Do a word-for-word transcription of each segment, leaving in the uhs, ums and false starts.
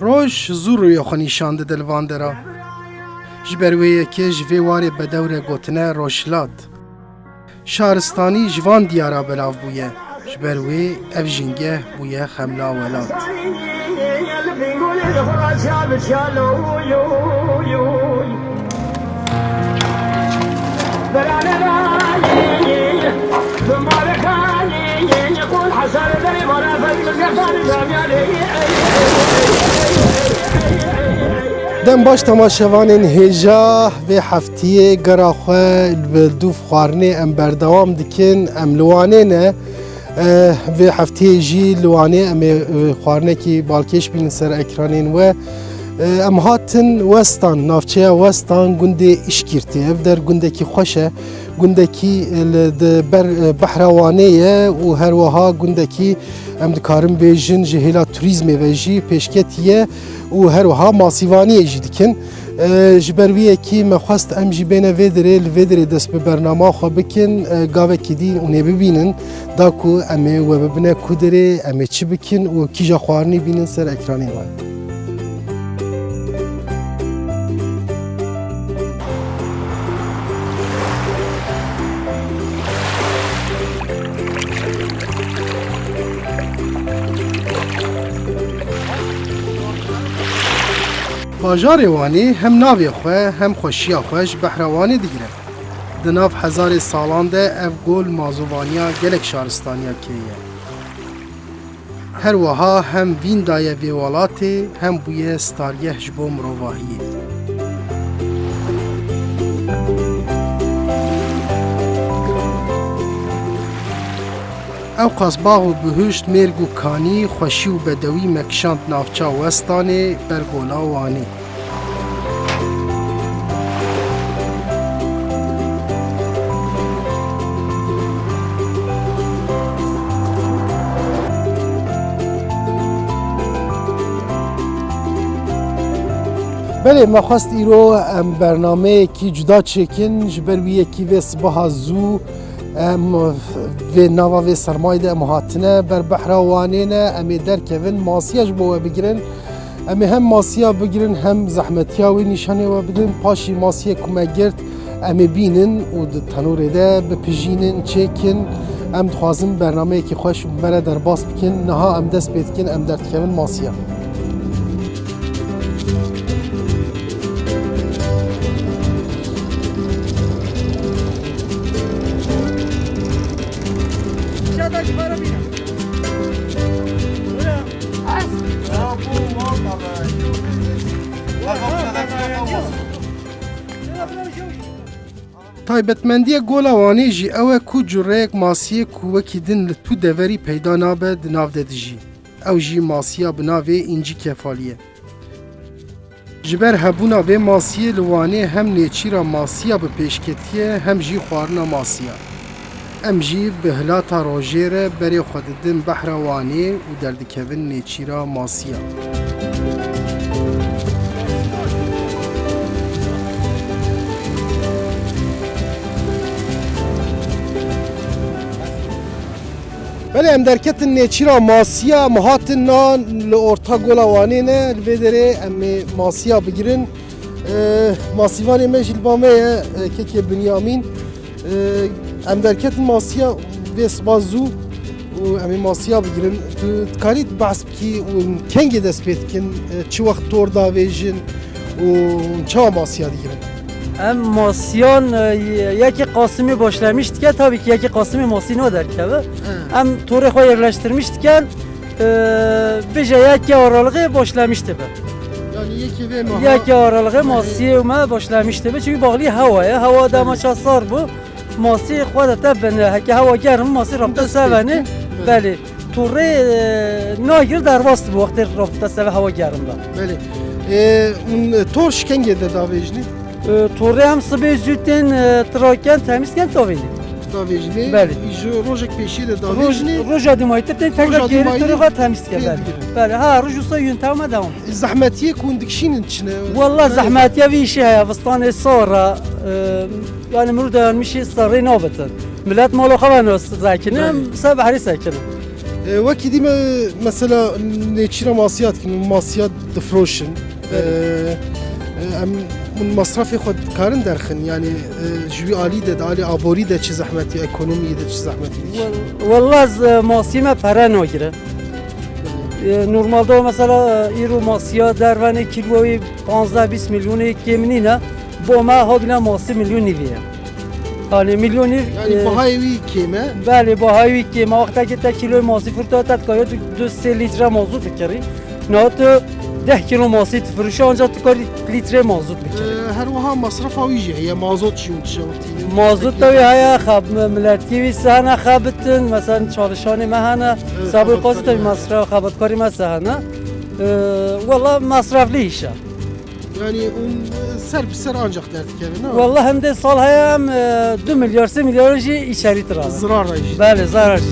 Roj zû rûyê xwe nîşan dide li van dera. Ji ber wê yekê ji vê warê bedewre gotine Rojhilat. Şaristanî ji van diyara belav bûye. Ji ber wê ev jîngeh bûye xemla welat. Dem baş temaşevanên hêja vê heftiyê gera xwe li dûv xwarinê em berdewam dikin. Em li Wanê ne. Eh, vê heftiyê jî li Wanê em ê, eh, xwarinekî balkêş bînin ser ekranên we. Eh, em hatin Westan, navçeya Westan, gundê Îşkîrtê. Ev der gundekî xweş e. Gundekî, eh, li, di ber, eh, behra Wanê ye û her wiha gundekî em dikarin bêjin ji hêla turîzmê ve jî pêşketî ye û her wiha masîvaniyê jî dikin. E, ji ber wî yekî me xwest em jî bêne vê dirê, li vê dirê dest bi bernama xwe bikin, e, gavekî dî hûn ê bibînin, da ku em ê we bibine ku dirê, em ê çi bikin û kîja xwarinî bînin ser ekranê we. Bajarê Wanê hem navê xwe hem xweşiya xwe ji behra Wanê digire. Di nav hezarê salan de ev gol mazûvaniya gelek şaristaniya kê ye. Her wiha hem vîn daye vê welatê, hem bûye stargeh ji bo mirovahiyê. Ewqas bax û bihuşt, mêrg û kanî, xweşî û bedewî me kişand navça Westanê, ber gola Wanê. Belê, me xwest îro em bernameyekî cuda çêkin, ji ber wî yekî vê sibaha zû em vê nava vê sermayê de em hatine, ber behra Wanê ne, em ê derkevin, masiya ji bo we bigirin. Em ê hem masiya bigirin, hem zehmetiya wê nîşanê we bidin. Paşî masiyê ku me girt, em ê bînin û di tenûrê de bipijînin, çêkin. Em dixwazin bernameyekî xweş û me re derbas bikin. Niha em dest pê dikin, em derdikevin masiya. Taybetmendiya Gola Wanê jî ew e ku cureyek masiyê ku wekî din li tu deverî peyda nabe di nav de dijî. Ew jî masiya bi navê Încî Kefalî ye. Ji ber hebûna vê masiyê li Wanê hem nêçîra masiya bi pêş ketiye, hem jî xwarina masiya. Em jî bi hilata rojê re berê xwe didin behra Wanê û derdikevin nêçîra masiya. Belê, em derketin nêçîra masiya, em hatin na li orta Gola Wanê ne, li vê derê em ê masiya bigirin. E, masîvanê me jî li ba me ye, e, kekê Binyamîn. E, em derketin masiya vê siba zû û em ê masiya bigirin. Tu dikarî tu behs bikî û kengê dest pê dikin, e, çi wext tor davêjin û çawa masiya digirin? Em masiyan, e, yekê Qasimê başlamiş dike, tabii ki yekê Qasimê masî naderkeve. He. Em torê xwe yerleştirmiş diken, e, bêje yekê aralığı başlamiş dibe. Yani yekê vê meha. Yekê aralığı masiyê me başlamiş dibe. Çünkü bağlı hewa ye. Hewa dema ça sar bû, masî xwe de te bin. Heke hewa germ, masî rabte sevenê. Belê. Torê, e, nagir derbas dibe wextê rabte seve hewa germ de. Belê. E, hûn tor şikengê de davêjinê? E, torê em sibê zû tên, e, tiraken, temizken davêjinê. Davêjinê. Belê. Ji rojek pêşî de davêjinê. Roj-, roja dîmayî te tên tekrar geri torê xwe temizken, belê. Belê. Ha, roj wisa yönteme devam. Zehmetiyê ku hûn dikişînin çi ne? Walla zehmetiya vî işê heye, vistanê sar e, e, yani mirû dayanmişê sarê nabitin. Milet mala xwe ve nas sekine, Belê. em ser behrê sekine. E, wekî dî me, mesela, nêçîra masiya dikin, masiya difroşin. Belê. E, e, em hûn masrafê xwe dikarin derxin, yani, e, ji wî alî de, di alî aborî de çi zehmetî, ekonomiyê de çi zehmetî dî? Wel-, wella ez, e, masî me pere nagire. E, normalde mesela, e, îro masiya dervenê kîloyê panzdeh bîst milyonê kêm nîne. Bo me habîna masî milyon nîvê ye. Yani milyon nîv, Yani e, bahayê wî kêm e? Belê, bahayê wî kêm e. Wextekê te kîloyê masî firta te dikare du, du sê lître mazot dikirî. Niha tu deh kîlo masî difirişî, ancak tu karî lîtrê mazot bikirî. E, her wiha masrafa wî jî heye, mazot jî hûn dişewitînin. Mazot da wî heye, xeb-, miletî wî sehne xebitin, mesela çalışanê me hene, Evet, sabir xebatkarê qazit me. Masraf, xebatkarê me sehne. E, wella masraflî îş e. Yani hûn ser bi ser ancak derdikevin, ha? Wella hindê sal heye em, e, du milyar, sê milyar jî îçerî tira. Zirar re jî. Belê, zarar jî.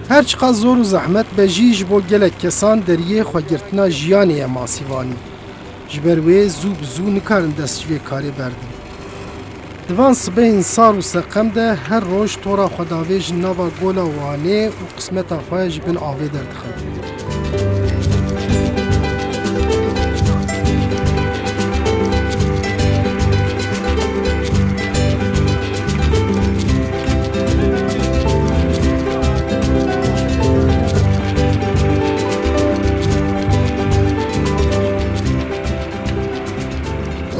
Her çiqas zor û zehmet be jî, ji bo gelek kesan deriyê xwegirtina jiyanê ye masîvanî. Ji ber wê zû bi zû nikarin dest ji vê karê berdin. Di van sibehên sar û seqem de her roj tora xwe davêjin nava Gola Wanê û qismeta xwe ji bin avê derdixin.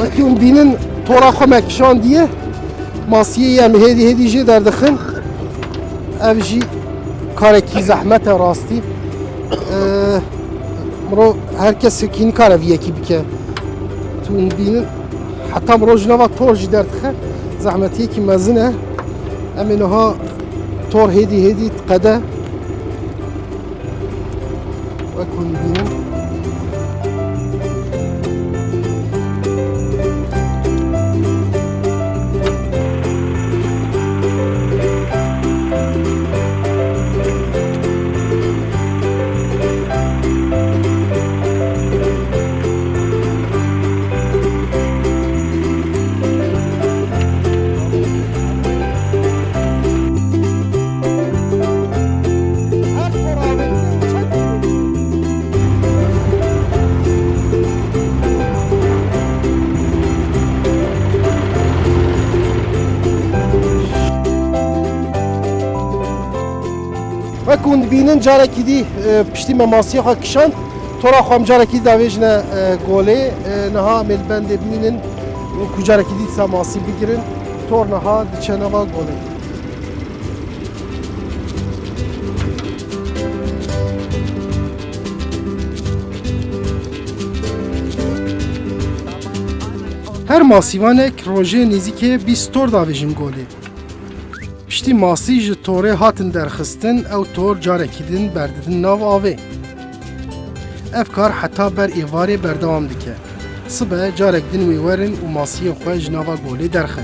Wekî hûn dibînin, tora xwe me kişandiye. Masiyê em hêdî hêdî jê derdixin. Ev jî karekî zehmet e rastî. Ee, mirov her kesekî nikare vî yekî bike. Tu hûn dibînin, heta mirov ji nava tor jî derdixe. Zehmetiyekî mezin e. Em ê niha tor hêdî hêdî diqede. Wek hûn dibînin. Wek hûn dibînin, carekî dî, e, piştî me masiyê xwe kişand, tora xwe em carekî davêjine, e, golê. E, niha em ê li bendê bimînin û ku carekî dî dîsa masî bigirin, tor niha diçe nava golê. Her masîvanek rojê nêzîkê bîst tor davêjin golê. Piştî masî ji torê hatin derxistin, ew tor carekî din berdidin nav avê. Ev kar heta ber êvarê berdewam dike. Sibe carek din wê werin û masiyên xwe ji nava golê derxin.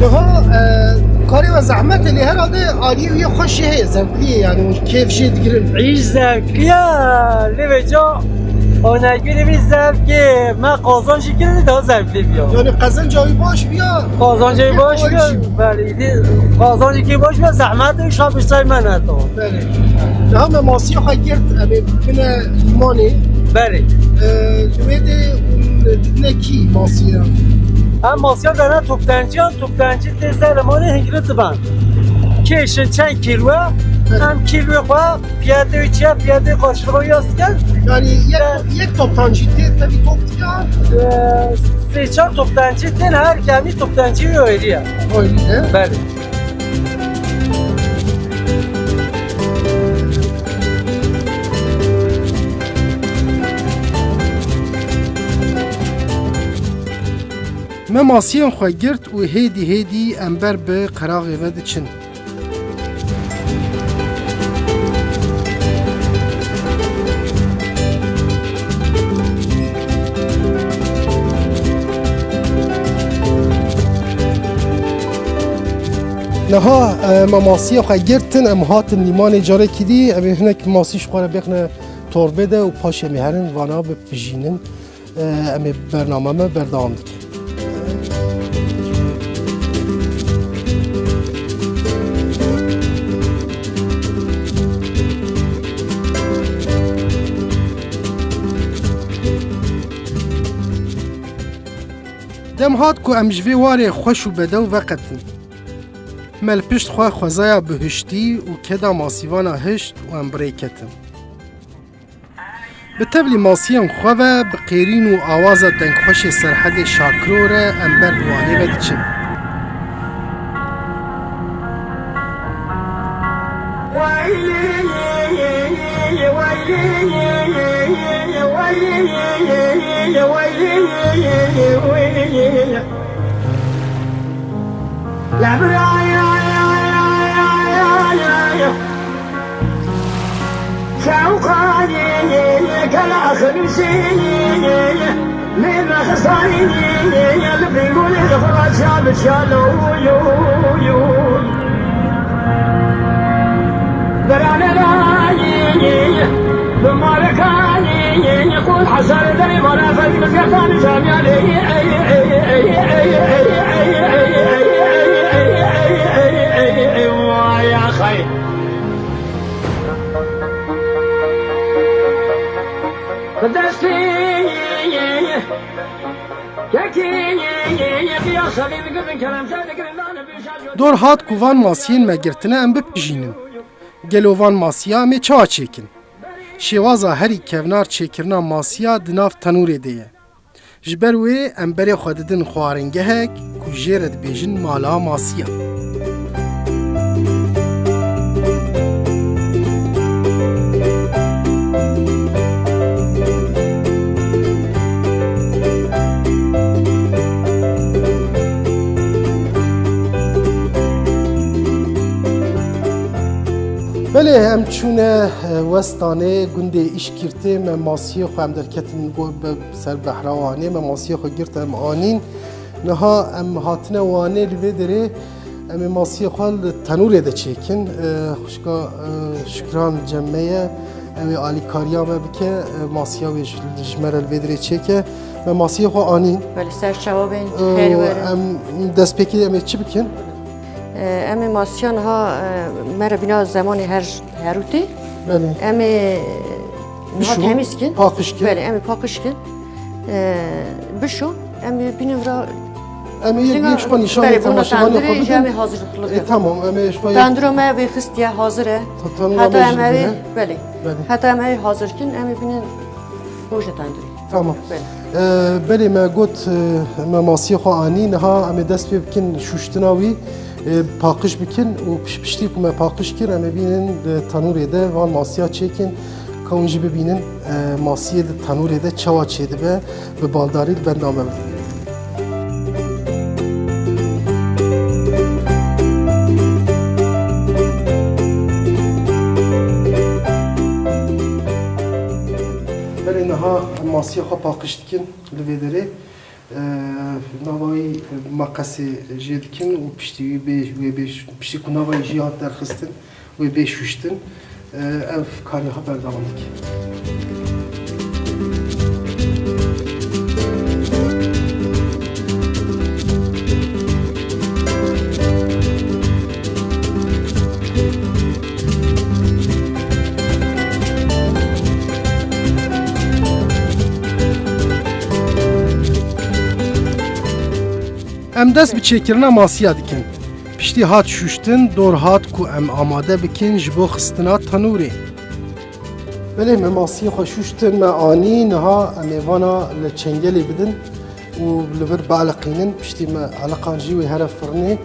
Niha, e, karê we zehmet e, lê herhalde aliyê wî xweşî heye, zevklî ye, yani kêf jê digirin. Îş zevklî ye, lê vêca onegûrê wî zevkê me qazanc jî kirin, daha zevklî biya. Yani qezenca wî baş biya. Qazancê baş biya, belê, îdî qazancekî baş biya, zehmet û şa bi ser me neto. Belê. Niha me masiya xwe girt, em ê bine lîmanê. Belê. Ee, li wê de, e, dibine kî masiya? Em masiya dene toptancî, toptancî tê ser lîmanê hingire diben. Kêşin çend kîlo e, Evet. em kîloyê xwe, fiyatê wî çi ye, fiyatê karşılığı yaz dikin. Yani yek, Ben- yek toptancî tê, tevî top diya? Ee, sê çar toptancî tên, her kemî toptancî wî ayrı ye. Ayrı ye. Belê. Me masiyên xwe girt û hêdî hêdî em ber bi qeraxê ve diçin. Niha, e, me masiya xwe girtin, em hatin lîmanê carekî dî, em ê hinek masî ji xwe re bêxine torbê de û paşê em ê herin vana bipijînin. E, em ê bername me berdewam dikin. Dem hat ku em ji vê warê xweş û bedew veqetin. Me li pişt xwe xwezaya bihiştî û keda masîvana hişt û em bi rê ketin. Bi tevlî masiyên xwe ve bi qêrîn û awaza dengxweşê Serhedê Şakiro re em ber bi Wanê ve diçin. Dor hat ku van masiyên me girtine em bipijînin. Gelo van masiya em ê çawa çêkin? Şêwaza herî kevnar çêkirina masiya di nav tenûrê de ye. Ji ber wê em berê xwe didin xwaringehek ku jê re dibêjin mala masiya. Belê, em çûne, e, Westanê, gundê Îşkîrtê, me masiyê xwe em derketin bo-, be-, ser behra Wanê, me masiyê xwe girt, em anîn. Niha em hatine Wanê, li vê derê em ê masiyê xwe li tenûrê de çêkin. E, xwişka, e, Şikran cem me ye, ew ê alîkariya me bike, e, masiya wê ji, ji me re li vê derê çêke. Me masiyê xwe anîn. Belê, ser çawa bên, e, xêr werin. Em destpêkê em ê çi bikin? E, em ê masiya niha, e, me re bîna zemanê her, herûtê. Belê. Em ê niha Bişo, temîz kin. Paqij kin. Belê, em ê paqij kin. E, bişo, em ê bînin vira. Em ê yek yek ji xwe nîşan, belê, temaşevanê xwe bidin. Em ê hazirlikli bin. E, tamam, em ê ji xwe yek. Tendura me vê xistiye, hazir e. Ta-, tendura me jî vê. Heta em ê, belê. Belê. Heta em ê hazir kin, em ê bînin rojê tendurê. Tamam. Belê. E, belê me got, e, me masiyê xwe anî, niha em ê dest pê bikin şûştina wî, e, paqij bikin û piş-, piştî ku me paqij kir, em ê bînin di tenûrê de van masiya çêkin, ka hûn jî bibînin, e, masiyê di tenûrê de çawa çêdibe, bi baldarî li benda me bibînin. Belê niha em masiya xwe paqij dikin li vê derê. E, navayî meqesê jê dikin û piştî wî bê, wê bê, piştî ku navayî jê hat derxistin, wê bê şûştin. E, ev karê xwe berdewam dike. Em dest bi çêkirina masiya dikin. Piştî hat şûştin, dor hat ku em amade bikin ji bo xistina tenûrê. Belê me masiyê xwe şûştin, me anî, niha em ê vana li çengelê bidin û li vir bieleqînin. Piştî me eleqan jî wê here firnê.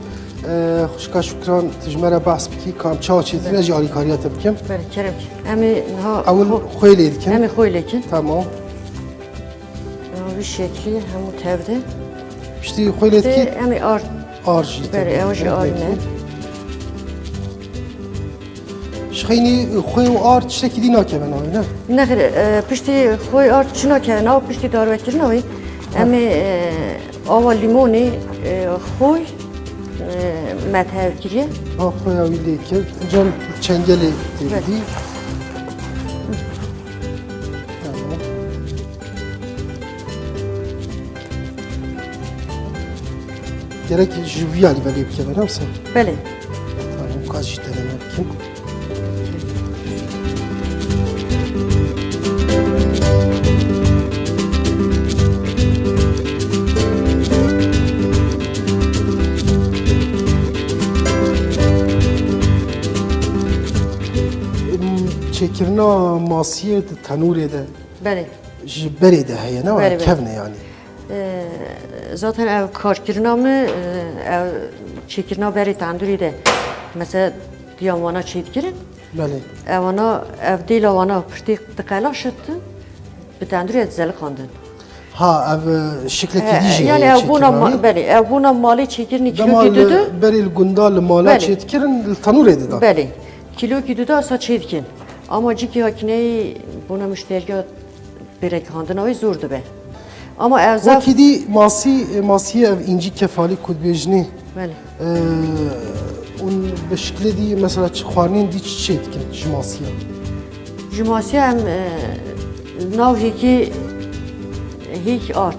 E, xwişka Şukran, tu ji me re behs bikî, ka em çawa çêdîtin, ez jî alîkariya te bikim. Belê, kerem ki. Em ê niha Ewil xwe-, xwê lê dikin. Em ê xwê lê kin. Tamam. Ya, wî şeklî hemû tevde. Piştî xwê lê dikî? Em ê ar. Ar jî. Belê, ew jî ar ne. Ji xeynî xwê û ar tiştekî dî nakeve navê, ne? Nexêr, e, piştî xwê ar çi nakeve nav, piştî darwekirina wî. Ha. Em ê, e, ava lîmonê, e, xwê, e, me tev kiriye. Ha, xoya wî lê kir. Can çengelê tê bidî. Tamam. Gerek ji vî alî ve lê bike, ne wisa? Belê. Tamam, ka jî deneme bikin. Çêkirina masiyê di tenûrê de. Belê. Ji berê de heye, ne? Belê, belê. Kevn e yanî. E, zaten ev karkirina min, e, ev çêkirina berê tendûrê de. Mesela diyan wana çêdikirin. Belê. Ewana, ev dêla wana pirtî diqelaşitin, bi tendûrê dizeliqandin. Ha, ev, e, şiklekî dî jî heye. He, yanî ev bona ma-, belê, ev bona malê çêkirinî kîlokî dudu. Dema li berê li gunda li mala çêdikirin, li tenûrê dida. Belê. Kîlokî dudu asa çêdikin. Ama cikî hakineyî bona muşteriya pêrekhandina wê zor dibe. Ama ev zaf... Wekî dî masî, masiyê ev încî kefalî ku dibêjinê. Belê. Ee, hûn bi şiklê dî mesela çi xwarinên dî çi çê dikin ji masiya? Ji masiya em, e, nav hêkê, hêk art.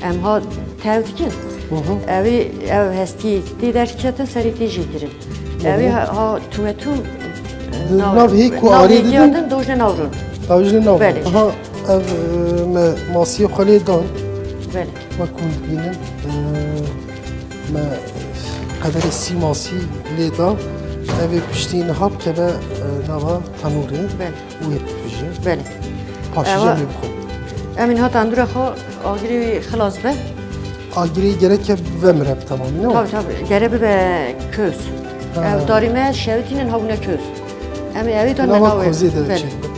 Em ha tev dikin. Hı hı. Ew ê, ev hestî tê derketin, serê tê jê kirin. Hı hı. Ew ê ha, ha tûmetûm, e, nav, nav hêk û arê didin. Nav hêkê didin, dojne nav rûn. Dojne nav rûn. Belê. Aha, ev, e, me masiyê xwe lê dan. Belê. Wek hûn dibînin, e, me qederê sî masî lê da. Ev ê piştî niha bikeve, e, nava tenûrê. Belê. Wê bipije. Belê. Paşê jî em ê bixwin. Em ê niha tendûra xwe agirê wî xilas be. Agirê gereke vemire bi temamî, ne? Tabii, tabii. Gere bibe köz. Ha. Ev darî me şewitînin habûne köz. Em ê ewî dan nava kozê de çêdibe.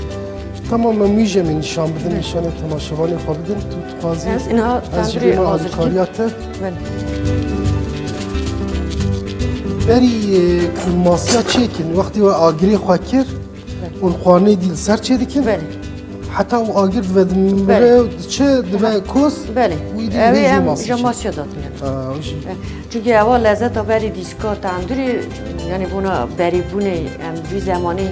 Tamam, em wî jî em ê nîşan bidin, nîşanê temaşevanê xwe bidin. Tu dixwazî ez jî bême alîkariya te. Belê. Berî, e, ku masiya çêkin, wextê we agirê xwe kir, Belê. Hûn xwarinê dî li ser çêdikin? Belê. Heta û agir dibe dimire, belê, diçe, dibe koz, belê, wî dî ew ê em ji masiya datine. Ha, wî jî. Çunkî ewa lezeta berî dîska tendûrê, yanî bona berîbûnê em vî zemanî,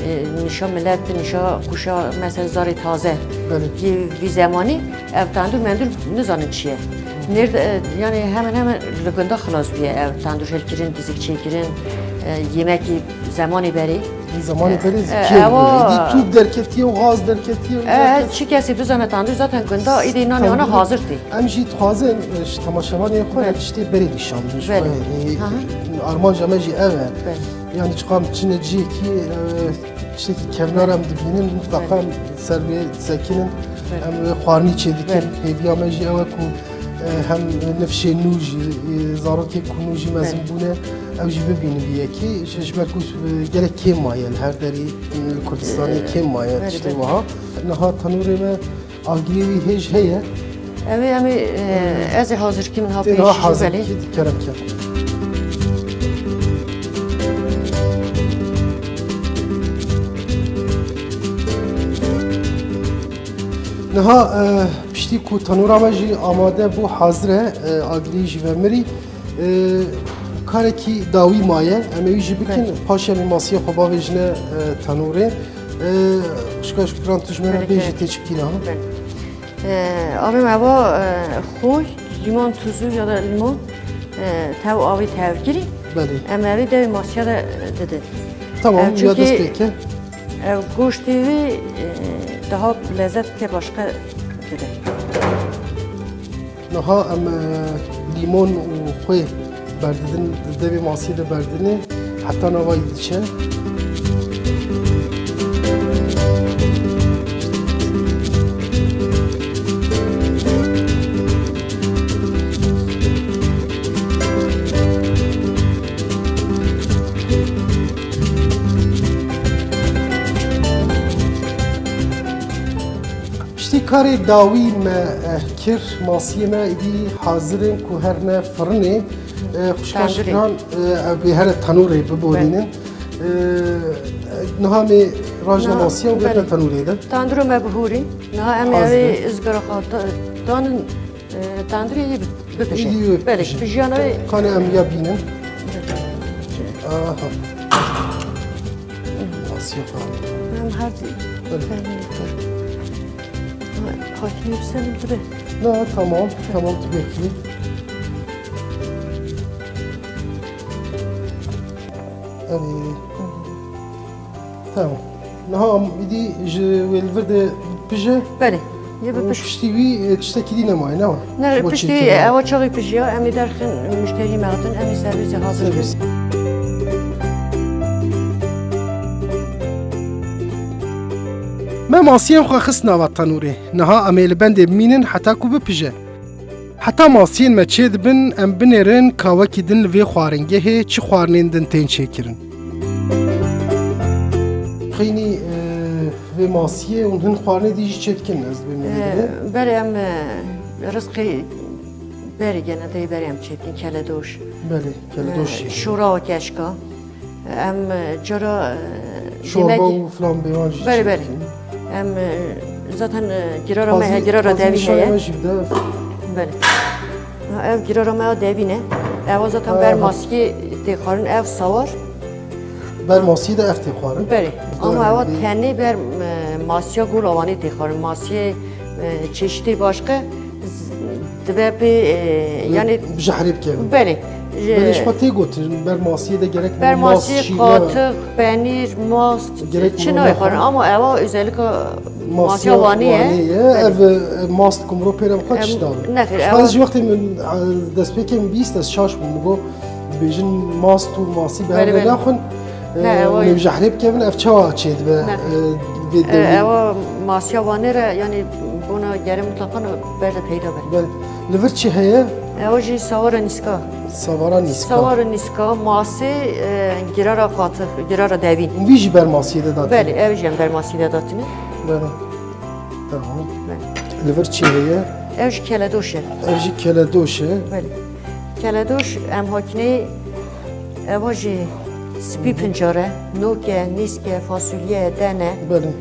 e, nîşa milet, nîşa qûşa mesela zarê taze. Belê. Yê vî zemanî ev tendûr mendûr nizanin çi ye. Nêr de, e, yanî hemen hemen li gunda xilas bûye ev tendûr hilkirin, dîzik çêkirin, e, yemekî zemanê berê. Di zemanê berê zî kêm bû. Êdî tûp derketiye û gaz derketiye û... E, çi kesê bizane tendûr zaten gunda, êdî nanê wana hazir tê. Em jî dixwazin, e, ji temaşevanê xwe tiştê berê nîşan bidin ji xwe. Belê. E, armanca me jî ev e. Belê. Yanî çiqas em çine cihekî, e, tiştekî kevnar em dibînin, mutlaka em ser vê disekinin. Belê. Em wê xwarinî çêdikin. Belê. Hêviya me jî ew e ku e, hem nifşê nû jî, e, zarokê ku nû jî mezin bûne, ew jî bibînin bi yekê. Ji, ji ber ku, e, gelek kêm maye li her derî, e, li Kurdistanê kêm maye tiştê wiha. Niha tenûrê me agirê wî hêj heye. Ew ê em ê, e, ez ê hazirkî min ha pêşî jî belê. Kerem ker. Niha, e, piştî ku tenûra me jî amade bû, hazir e, e, agirî jî vemirî. E, karekî dawî maye, em ê wî jî bikin. Belê. Paşê em ê masiyê xwe bavêjine, e, tenûrê. E, xwişka Şukran, tu ji me re bêjî tê çi bikîne ha? Belê. E, avê me va, e, xûy, lîmon tuzû ya da lîmon, e, tev avê tevkirî. Belê. Em evê devê masiya de, e, didin. Tamam, ya dest pê ke. Ev goştê wî, e, daha lezet ke başka dide. Niha em, e, lîmon û xwê berdidin, di devê masiyê de berdinê, heta navayî diçe. Piştî karê dawî me, eh, kir, masiyê me êdî hazir in ku herine firinê. Eh, xwişka Şikran, eh, ew bê here tenûrê biborînin. Belê. Eh, niha em ê rajine masiya û bêrine tenûrê de. Tendûra me bihûrî. Niha em ê ew ê izgara xwe da-, danin, eh, tendûrê yê bi-, Bipije. Îdî wê bipije. Belê, pijiyana wê. Kanê em ya bînin. Aha. Masiyê xwe. Em her di. Belê. Hakimî biselim tu be. Na, tamam, tamam, tu bekle. Erê. Tamam. Niha em îdî ji wê li vir de bipije. Belê. Yê û bipij. Piştî wî, e, tiştekî dî nemaye, ne wa? Ne, ji bo piştî çêkirina. Ewa çaxî pijiya, em ê derxin muşterî me hatin, em ê servîsê hazir kin. Servîs. Me masiyên xwe xist nava tenûrê. Niha em ê li bendê bimînin heta ku bipije. Heta masiyên me çêdibin, em binêrin ka wekî din li vê xwaringehê çi xwarinên din tên çêkirin. Xeynî, e, vê masiyê û hin xwarinê dî jî çêdikin, ez dibêm wê E, dibê. Berê em, e, rizqê berê geneteyê berê em çêdikin, keledoş. Belê, keledoş E, jî. Şora û keşka. Em, e, cara, e, Şorba yemekî û filan bêwan jî Belê, belê. çêdikin. Em, e, zaten, e, girara me, Hazî, he, girara hazî devî nîşanê heye. me jî bide. Belê. Ha, ev girara me ya devî ne. Ew zaten Ha, ber ha. maskê têxwarin, ev sawar. Ber masiyê de ev têxwarin. Belê. Ama Doğru. ewa tenê ber, e, masiya golawanê têxwarin. Masiyê, e, çeşitê başka. Dibe pê, e, yani Bi jehrê bikevin. Belê. Belê, ji xwe tê gotin, ber masiyê de gerek Ber mas, masiyê, şîrne, qatik, penîr, mast, gerek çi nayê xwarin, ama ewa özellikle masiya Wanê ye. Belê. Ev, e, mast kumro pê re bi xwe Em, çi dawin? nexêr, Ji ewa xwe ez ji wextê min, e, destpêkê min bîst ez şaş bûm. Min got, dibêjin mast û masî bi Belê, hev re belê. naxwin. Ne, Ee, ewa Hûn ê bi jehrê bikevin, ev çawa çêdibe, Ne. ee, vê E, dewrê? Ewa masiya Wanê re, yani bona gere mutlaqan ber de peyda be. Belê. Li vir çi heye? Ewa jî sawara nîska. Sawara nîska. Sawara nîska, masê, e, girara qatik, girara devîn. Vî jî ber masiyê de datîne? Belê, ew jî em ber masiyê de datîne. Belê. Tamam. Belê. Li vir çi heye? Ew jî keledoş e. Ev jî keledoş e. Belê. Keledoş em hakînê Ewa jî spî Hı hı. pincar e, nok e, nîsk e, fasulye, den e. Belê.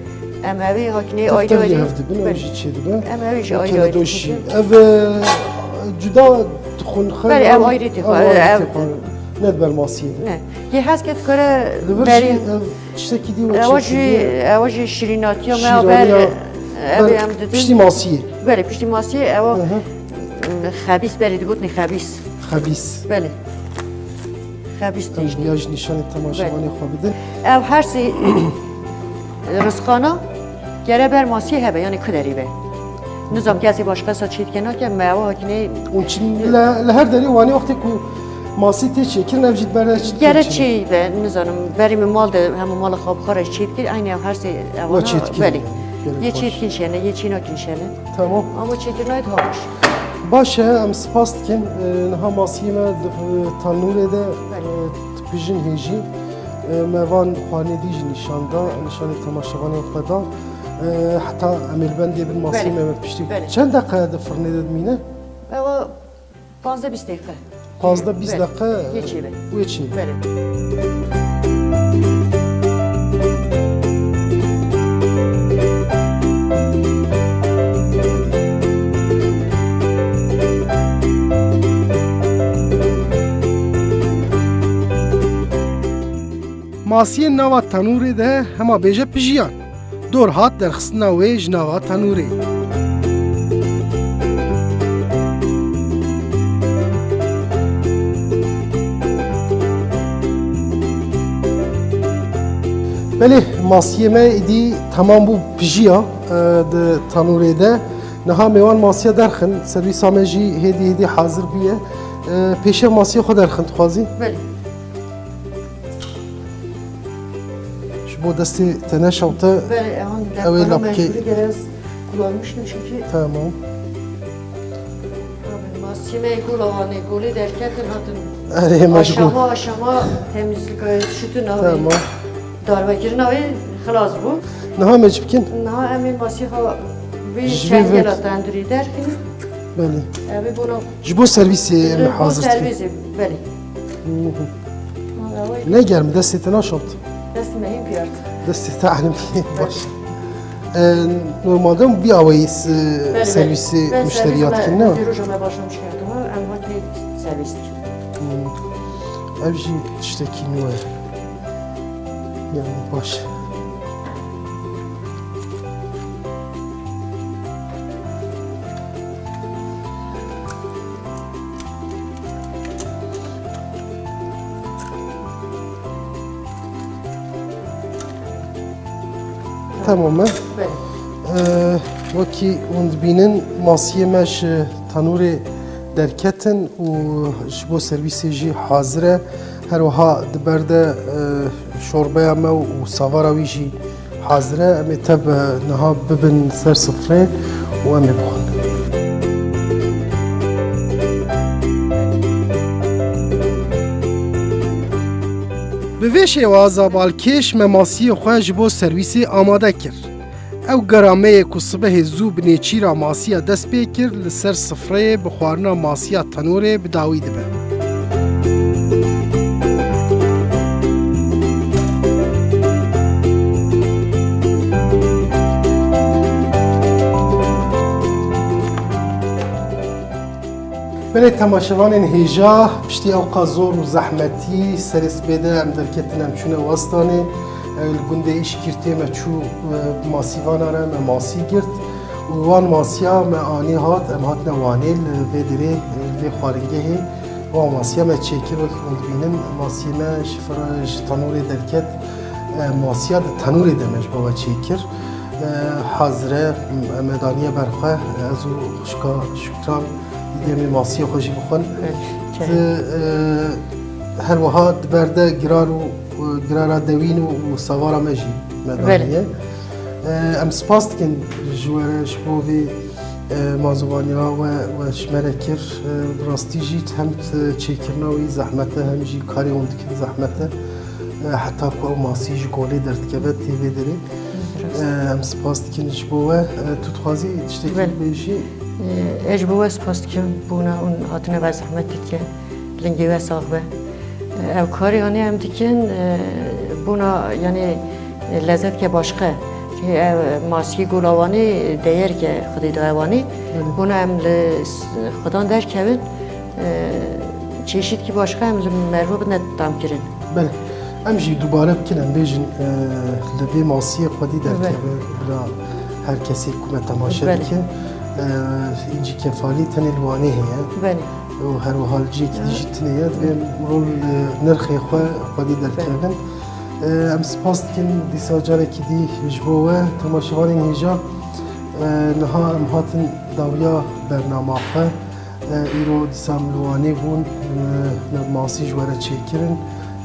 Em evê hakînê Tev ayrı tev ayrı. Hev dibin, ew Belê. jî çêdibe. Em evê jî Û ayrı ayrı keledoşî. çêdibe. Ev, e, cuda dixwin xwe Belê, ev yan ayrı têxwe, ev ayrı ev têxwe. Ne di ber masiyê de. Ne. Yê hez ke dikare Li vir jî berî. ev tiştekî dî we Ewa jî, çêkiriye. ewa jî şîrînatiya me Şîraniya ber, ev ber em didin. Piştî masiyê. Belê, piştî masiyê ewa Hı hı. xebîs berê digotinê xebîs. Xebîs. Belê. Xebîs Em têjnê. Ya jî nîşanê temaşevanê xwe bidin. Ev her sê rizqana gere ber masiyê hebe, yani kuderî be. Nizam kesê başqesa çêdike nake, me ew hakînê Û çi li, li her derê Wanê wextê ku masî tê çêkirin, ev jî bere çi Gere çêkirin? çê be, nizanim, berê min mal de hema mala xwe bi xwe re çêdikir, aynî ev her sê ewana Wa çêdikir. Belê. Gelek Yê baş. çêdikin şene, yê çênakin şene. Tamam. Ama çêkirina wê daha baş. Baş e, em spas dikin. E, niha masiyê me di, e, tanûrê de, Belê. e, dipijin hêjî. E, me van xwarinê dî jî nîşan da, nîşanê temaşevanê xwe da. E, heta em ê li bendê bin masiyê Belê. me, me piştî. Belê. Çend deqe di firnê de dimîne? Ewa panzdeh bîst deqe. Panzdeh bîst Belê. deqe Yê çê be. wê çê. Belê. Masiyên nava tenûrê de hema bêje pijiyan. Dor hat derxistina wê ji nava tenûrê. Belê, masiyê me îdî temam bû pijiya, e, di tenûrê de. Niha mêwan masiya derxin, servîsa me jî hêdî hêdî hazir bûye. E, pêşiya masiyê xwe derxin dixwazî? Belê. Ji bo destê te neşewte Belê, ewan ew ê derxana lapkê. mecbûrî gere ez kullanmıştım çünkü. Tamam. Abi, masî me golawanê, golê derketin hatin. Erê, mecbûr. Aşama aşama temizlik, e, şutu navê. Tamam. Darbekirina wê xilas bû. Niha me çi bikin? Niha em ê masî xwe vê Ji vê çengela vek. tendurî derxînin. Belê. Ev ê bona Ji bo servîsê em Ji bo hazir dikin. servîsê, belê. Hı hı. Ew ê Ne germ, destê te naşewt. Destê me hîn piyart. Destê te elim piyê, baş. E, normalde vî awayî s-, Belê, belê. servîsê Ben muşteriya servîs me dikin, ne? Vî roja me başlamış kerdime. Ev jî tiştekî nû ye. Yani baş. Tamam e. Belê. Ee, wekî hûn dibînin, masiyê me ji tenûrê derketin û ji bo servîsê jî hazir e. Her wiha di ber de, e, şorbeya me û savara wî jî hazir e. Em ê tev, e, niha bibin ser sifrê û em ê bixwin. Bi vê şêwaza balkêş me masiyê xwe ji bo servîsê amade kir. Ew gera me yê ku sibehê zû bi nêçîra masiya dest pê kir, li ser sifreyê bi xwarina masiya tenûrê bi dawî dibe. Belê temaşevanên hêja, piştî ewqa zor û zehmetî, serê sibê de em derketin, em çûne Westanê. Li gundê Îşkîrtê me çû, e, masîvana re me masî girt. Û wan masiya me anî hat, em hatine Wanê, li vê derê, li vê xwaringehê wan masiya me çêkir. Wek hûn dibînin, masiyê me ji fir-, ji tenûrê derket. E, masiya di tenûrê de me ji bo we çêkir. E, hazir e, em ê daniye ber xwe, ez û xwişka Şukran, îdî em ê masiyê xwe jî bixwin. Belê, Di, e, her wiha di ber de girar û, e, girara dewîn û, û savara me jî me Belê. daniye. E, em spas dikin ji we re, ji bo vê, e, mazûvaniya we, we ji me re kir. E, bi rastî jî hem, e, çêkirina wî zehmet e, hem jî karê hûn dikin zehmet e. E, heta ku ew masî ji golê derdikeve tê vê derê. Rast. E, em spas dikin ji bo we. E, tu dixwazî tiştekî Belê. bibêjî? E, ez ji bo we spas dikim, bona hûn hatine ve zehmet dikin. Lingê we sax be. E, ev karê anê em dikin, e, bona, yani, e, lezzetke başqa. Çünkü ev masî gola Wanê değerke Xwedê daye Wanê. Belê. Bona em li s-, Xudan derkevin, e, çeşîtkî başqa em li merve bidine tamkirin. Belê. Em jî dubare bikin, em bêjin, e, li vê masiyê xwedî Belê. derkeve, bila her kesê ku me temaşe Belê. dike. E, încî kefalî tenê li Wanê heye. Belê. Û her wiha li cihekî dî jî tune ye. Divê em rol, e, nirxê xwe xwedî derkevin. Belê. E, em spas dikin dîsa carekî dî ji bo we temaşevanên hêja. E, niha em hatin dawiya bernama xwe. E, îro dîsa em li Wanê bûn, e, me masî ji we re çêkirin.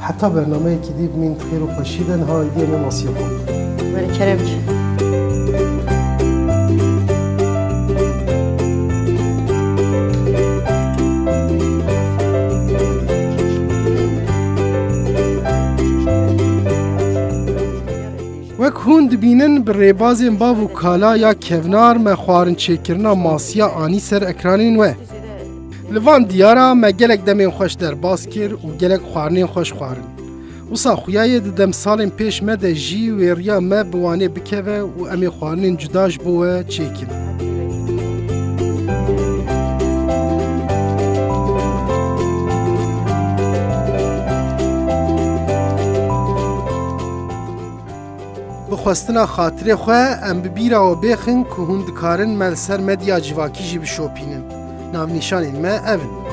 Heta bernameyekî dî bimîn di xêr û xweşî de, niha îdî em ê masiyê xwe. Were kerem ki. Wek hûn dibînin, bi rêbazên bav û kala ya kevnar me xwarin çêkirina masiya anî ser ekranên we. Li van diyara me gelek demên xweş derbas kir û gelek xwarinên xweş xwarin. Wisa xuya ye di demsalên pêş me de jî wêriya me bi Wanê bikeve û em ê xwarinên cuda ji bo we çêkin. Bi xwestina xatirê xwe, em bi bîra we bêxin ku hûn dikarin me li ser medya civakî jî bişopînin. Navnîşanên me ev in.